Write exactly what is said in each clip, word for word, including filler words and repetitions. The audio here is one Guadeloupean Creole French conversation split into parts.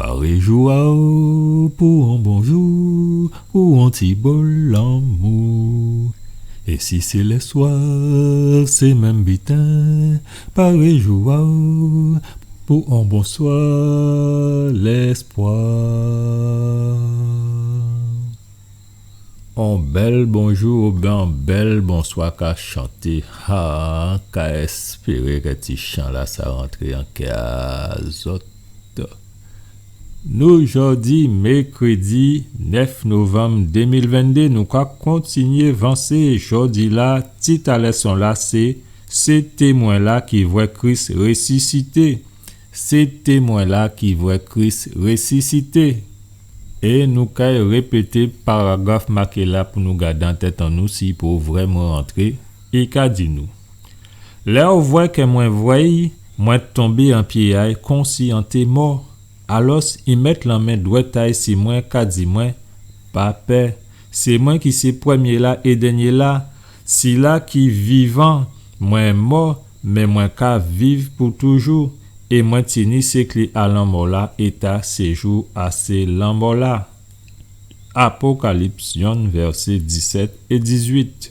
Paré jou a'w pou on bon jou, pou on ti bol lanmou. É si sé lèswa, sé menm biten, paré jou a'w pou on bonswa lèspwa. On bèl bonjou oubyen on bèl bonswa ka chanté. Ha, ka èspéré kè ti chan-la sa rantré an kè a zòt. Nou jòdi mèkrédi nèf novanm dé mil venndé, nou ka kontinyé vansé. Jòdi-la, tit a lèson-la sé, sé témwen-la ki vwè Kris résisité. Sé témwen-la ki vwè Kris résisité. É nou kay répété paragraf maké la pou nou gadé an tèt an nou, si i pou vrèman rantré. I ka di nou, lè ou vwè kè mwen vwè'y, mwen tonbé an pyé a'y konsi an té mò. Alòs, i mèt lanmen dwèt a'y si mwen, ka di mwen, pa pè. Sé mwen ki sé prèmyé-la é dènyé-la, sila ki vivan. Mwen mò, mé mwen ka viv pou toujou, é mwen tini sé klé a lanmò-la é ta séjou a sé lanmò-la. Apokalips yonn, vèsé disèt é dizuit.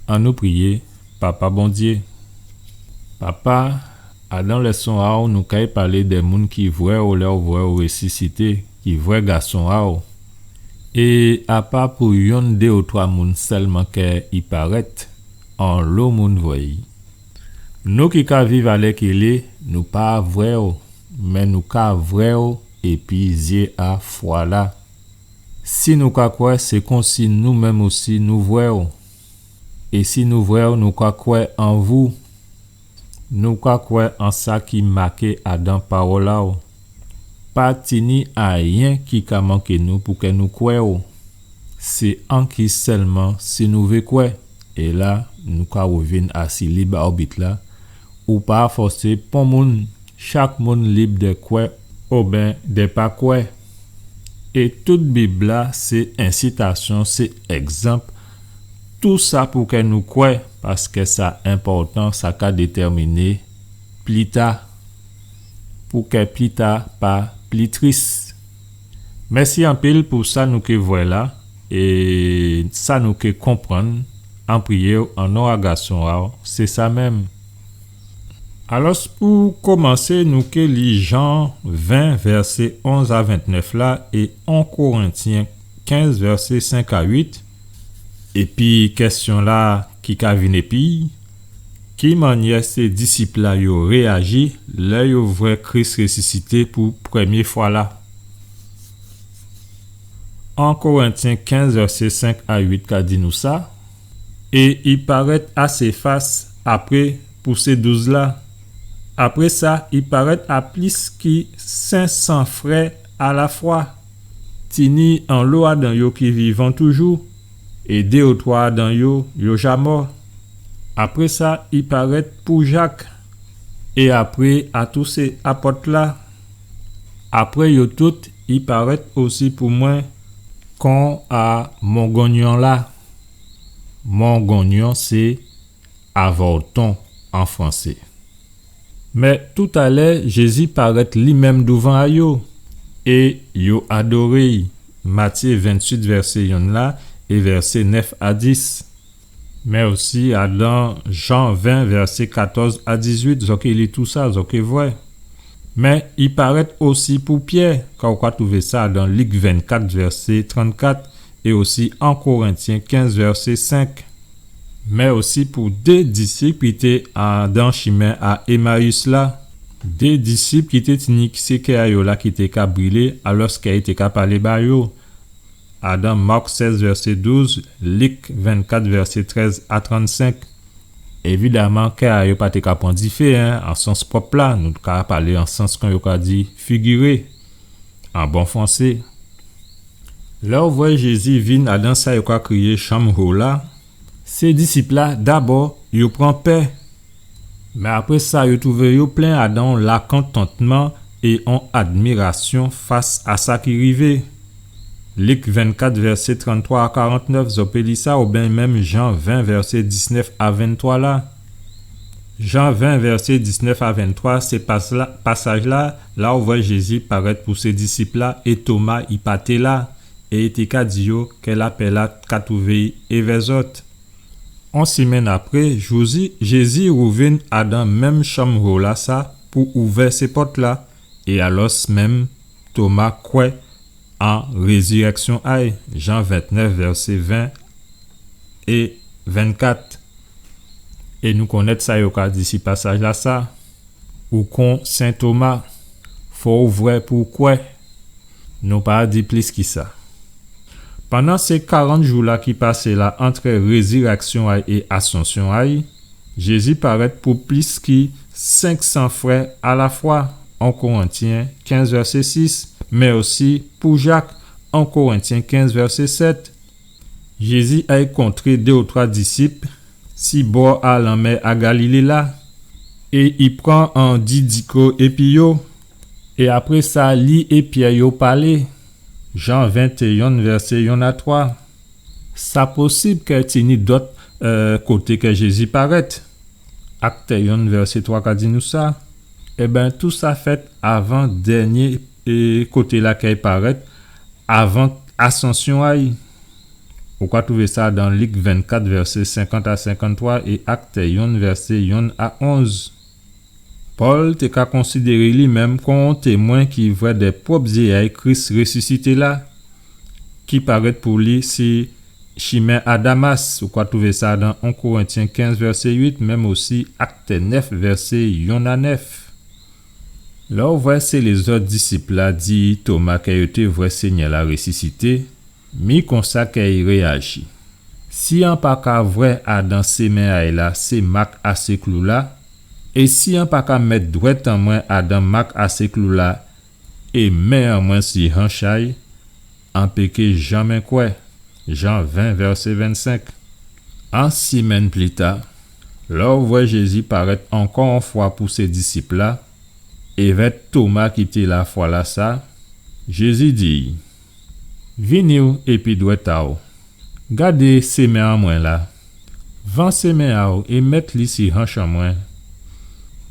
Annou priyé. Papa Bondyé, Papa, adan lèson a'w nou kay palé dè moun ki vwè'w lè ou vwè'w résisité, ki vwè gason a'w. É apa pou yonn, dé ou twa moun sèlman kè i parèt, anlo moun vwè'y. Nou ki ka viv alèkilé, nou pa vwè'w, mé nou ka vwè'w épi zyé a fwa-la. Si nou ka kwè, sé konsi nou menm osi nou vwè'w. É si nou vwè'w, nou ka kwè an vou. Nou ka kwè an sa ki maké adan pawòl a'w. Pa tini ayen ki ka manké nou pou kè nou kwè'w. Sé anki sèlman si nou vé kwè. É la, nou ka rèvin asi lib awbit-la. Ou pa fòsé pon moun, chak moun lib dè kwè oben dè pa kwè. É tout Bib-la sé ensitasyon, sé ègzanp, tousa pou kè nou kwè, paskè sa enpòtan, sa ka détèminé pli ta, pou kè pli ta pa pli tris. Mèsi anpil pou sa nou ké vwè la, é sa nou ké konprann, an priyé'w, an non a gason a'w, sé sa menm. Alòs, pou komansé, nou ké li Jan ven, vèsé onz a ventnèf la, é on Korentyen kenz, vèsé senk a uit. Épi kèsyon-la ki ka vin épi, ki mannyè sé disip-la yo réyaji lè yo vwè Kris résisité pou prèmyé fwa-la? On Korentyen kenz, vèsé senk a uit ka di nou sa, é i parèt a Séfas, apré pou sé douz-la. Apré sa, i parèt a plis ki senk san frè alafwa. Tini onlo adan yo ki vivan toujou, é dé ou twa adan yo, yo ja mò. Apré sa, i parèt pou Jak, é apré a tout sé apòt-la. Apré yo tout, i parèt osi pou mwen, kon a Mongonyon-la. Mongonyon sé Avorton an fransé. Mé toutalè, Jézi parèt li menm douvan a yo, é yo adoré'y. Matyé ventuit, vèsé yonn la, é vèsé nèf a dis. Mé osi adan Jan ven, vèsé katòz a dizuit, zòt ké li tousa, zòt ké vwè. Mé i parèt osi pou Pyè, kan ou ka twouvé sa adan Lik vennkat, vèsé trannkat, é osi on Korentyen kenz, vèsé senk. Mé osi pou dé disip ki té adan chimen a Émayis la. Dé disip ki té tini sé kè a yo la ki té ka brilé, alòskè i té ka palé ba yo. Adan Mak sèz, vèsé douz, Lik vennkat, vèsé trèz a trannsenk. Évidaman, kè a yo pa té ka pran difé, en, an sans pwòp la, nou ka palé an sans kon yo ka di figiré, an bon fransé. Lè ou vwè Jézi vin adan sa yo ka kriyé chanm ho la, sé disip la, dabò, yo pran pè. Mé apré sa, yo twouvé yo plen adan on lakontantman é on admirasyon fas a sa ki rivé. Lik vennkat, vèsé tranntwa a karantnèf, zòt pé li sa, oubyen menm Jan ven, vèsé disnèf a venntwa la. Jan ven, vèsé diznèf a venntwa, sé pas-la, pasaj-la, la ou vwè Jézi parèt pou sé disip-la, é Toma i pa té la, é i té ka di yo kè lapè-la ka twouvé évè zòt. On simenn apré, Jézi, Jézi rouvin adan menm chanm wo-lasa pou ouvè sé pòt-la, é alòs menm Toma kwè an rézirèksyon a'y, Jan ventnèf, vèsé ven é vennkat. É nou konnèt sa yo ka di si pasaj-lasa. Ou kon Sen Toma, fò ou vwè pou ou kwè. Nou pa di plis ki sa. Pandan sé karant jou-la ki pasé la antrè rézirèksyon a'y é asansyon a'y, Jézi parèt pou plis ki senk san frè alafwa, en Korentyen kenz vèsé sis, mé osi pou Jak, en Korentyen kenz vèsé sèt. Jézi ay kontré dé ou twa disip si bò a lanmè a Galilé la, é i pran an didiko épi yo, é apré sa, li é Pyè yo palé, Jan ventéyonn, vèsé yonn a twa. Sa posib kè tini dòt, euh, koté kè Jézi parèt. Akt yonn, vèsé twa ka di nou sa. Ében, tou sa fèt avan dènyé, é, koté-la kè i parèt, avan asansyon a'y. Ou ka twouvé sa dan Lik vennkat, vèsé senkant a senkanntwa, é Akt yonn, vèsé yonn a onz. Pòl té ka konsidéré li menm kon on témwen ki vwè dè pwòp zyé a'y Kris résisité la, ki parèt pou li si chimen a Damas. Ou ka twouvé sa dan en Korentyen kenz, vèsé uit, menm osi Akt nèf, vèsé yonn a nèf. Lè ou vwè sé lézòt disip-la di Toma kè yo té vwè Sényè-la résisité, mi konsa kè i réyaji. Si an pa ka vwè adan sé men a'y la sé mak a sé klou-la, é si an pa ka mèt dwèt an mwen adan mak a sé klou-la, é men an mwen si hanch a'y, an pé ké janmé kwè. Jan ven, vèsé vennsenk. An simenn pli ta, lè ou vwè Jézi parèt ankò on fwa pou sé disip-la, évè Toma ki té la fwa-lasa, Jézi di: Vini ou épi dwèt a'w. Gadé sé men an mwen la. Vansé men a'w é mèt li si hanch an mwen.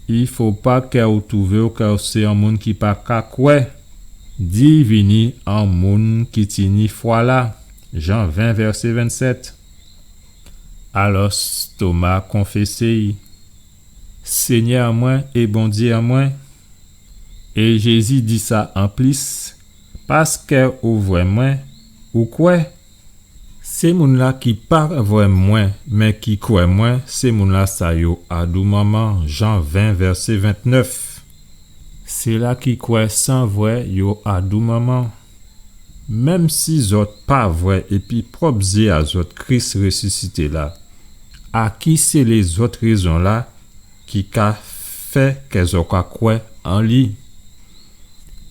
I fo pa kè ou twouvé'w kè ou sé on moun ki pa ka kwè. Divini an moun ki tini fwa-la. Jan ven, vèsé vennsèt. Alòs, Toma konfésé'y: Sényè an mwen é Bondyé an mwen. É Jézi di sa anplis: Paskè ou vwè mwen, ou kwè. Sé moun-la ki pa vwè mwen, mé ki kwè mwen, sé moun-lasa yo adou manman. Jan ven, vèsé ventnèf. Séla ki kwè san vwè, yo adou manman. Menm si zòt pa vwè épi pwòp zyé a zòt Kris résisité la, a ki sé lézòt rézon-la ki ka fè kè zòt ka kwè an li?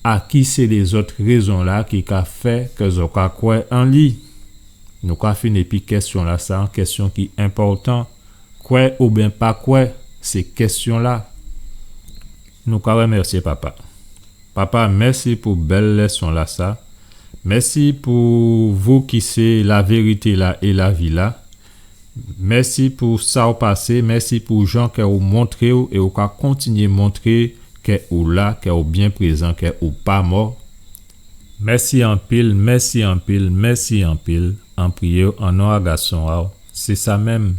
A ki sé lézòt rézon-la ki ka fè kè zòt ka kwè an li? Nou ka fin épi kèsyon-lasa, on kèsyon ki enpòtan. Kwè oubyen pa kwè, sé kèsyon-la. Nou ka rèmèsyé Papa. Papa, mèsi pou bèl lèson-lasa. Mèsi pou vou ki sé lavérité-la é lavi-la. Mèsi pou sa ou pasé, mèsi pou jan kè ou montré'w é ou ka kontinyé montré kè ou la, kè ou byen prézan, kè ou pa mò. Mèsi anpil, mèsi anpil, mèsi anpil. An priyé'w an non a Gason a'w. Sé sa menm.